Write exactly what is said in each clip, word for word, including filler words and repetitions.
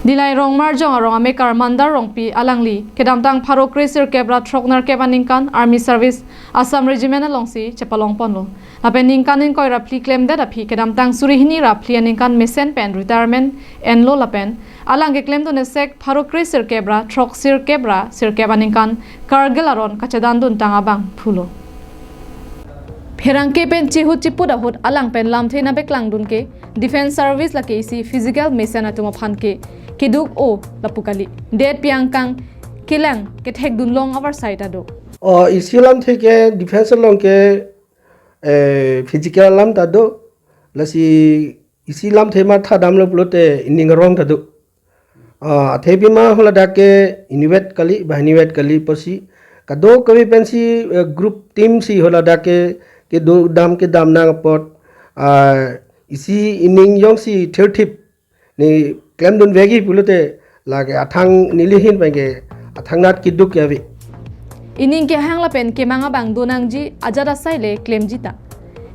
Dillai Rongmarjong arong amekar Mandar Rongpi alangli kedamtang pharo kre sirkep ra throknerkep aningkan Army Service Assam Regiment alongsi chepalongponlo. Lapen ningkan ingkoi ra phli klemdet aphi kedamtang suri hini ra phli aningkan mesen pen retirement enlo lapen alang keklemdun esek pharo kre sirkep ra throksirkep ra sirkep aningkan Kargil aron kachedanduntang abang pulo. Pherangke pen chihut chiput ahut alang pen lamthe nangpeklangdun ke Defence Service lake isi physical mesen atum aphan ke keduk-o lapu kali. Det piang kang kelang kethekdunlong avarsai ta do. O isi lamthe ke defence along ke eh, physical alam ta do, lasi isi lamthe ma thadamlo pulote ining arong ta do. Ah, athe pima holadak ke inivet kali, ba inivet kali pusi kadokave pensi, eh, group team si holadak ke kedodam kedamnang apot, ah, isi ining jongsi thirthip ne klemdunvekji pulote lake athang neli ahin pen ke athangnat keduk ke ave. Ining kehang lapen kemang abang donangji ajat asai le klemji ta.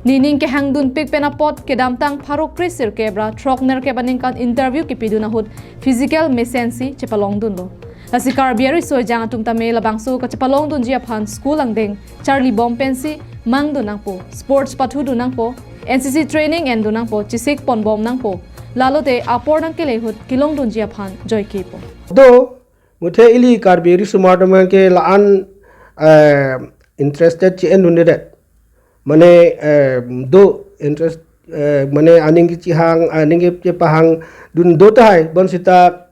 Nening kehangdunpik pen apot kedamtang pharo kre sirkep ra throknerkep aningkan interview kepidun ahut physical mesensi chepalongdunlo. Lasi Karbi ariso ejang atum tame labangso kachepalongdunji aphan school angdeng charlibom pensi mangdun nangpo, sports pathudun nangpo, N C C training endun nangpo, chesikponbom nangpo. Lalote apor nangkele ahut kelongdunji aphan joikepo. Do, muthe ili Karbi risomar atum ke la-an, eh, interested che-endundedet. Mane, eh, do interest, eh, mane aning kechihang, aning kechepahangdun do tahai, bonsita,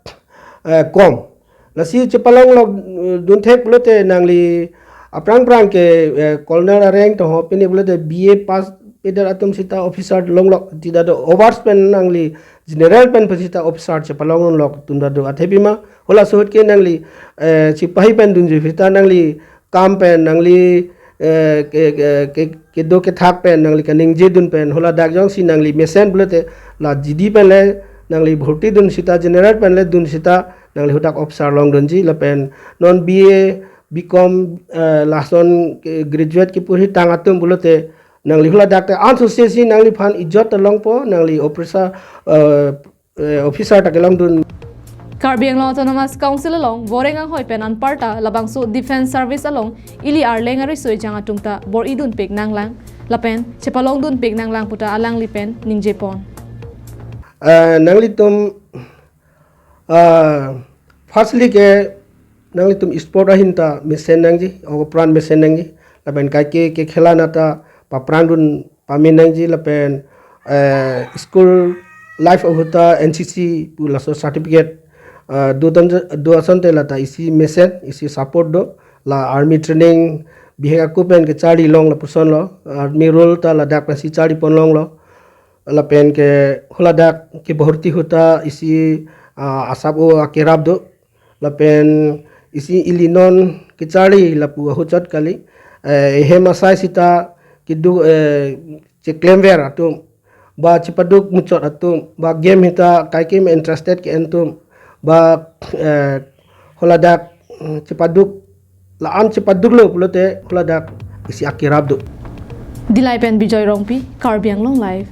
eh, kom. Lasi chepalonglok, eh, dunthek pulote nangli aphrang phrang ke, eh, colonel areng to ho pini pulote B A pass pedet atum sita officer longlok tida do, overs pen nangli general pen pen sita officer chepalonglok atum ta do. Athe pima halaso ahut ke nangli, eh, sipahi pen dunji sita nangli kam pen nangli, eh, ke, ke, ke, kedo kethak pen nangli kaningjedun pen holadak jongsi nangli mesen pulote la G D pen le nangli bhortidun sita general pen le dun sita nangli hadak officer longdunji lapen non B A, B Com, eh, lason ke graduate kepuri tang atum pulote nangli holadak te ansose si nangliphan ijot ta longpo, nangli officer, eh, eh, officer ta kelongdun. Karbi Anglong Autonomous Council along voreng anghoi pen anparta labangso Defence Service along ili arleng ariso ejang atum ta bor-idunpik nanglang lapen chepalongdunpik nanglang puta alangli pen ningjepon. Eh, nanglitum, ah, firstly ke nanglitum sport ahin ta mesen nangji, apran mesen nangji, lapen kaike ke khela nata paprangdun pame nangji lapen, eh, school life ahut ta N C C pu laso certificate, eh, do tan, do asonte lata isi mesen, isi support do, la army training bihek ako pen kecharlilong lapuson lo, army roll ta ladak pensi charliponlonglo, lapen ke holadak kebhorti ahut ta isi, ah, asap o akerap do, lapen isi ili non kecharli lapu ahut chot kali, eh, ehem asai sita keduk, eh, cheklemver atum, ba chepaduk muchot atum, ba game hita kaikema interested ke-en atum, ba, eh, holadak, mm, chepaduk, la-an chepaduklo pulote holadak isi akerap do. Dillai pen Bijoy Rongpi, Karbi Anglong Live.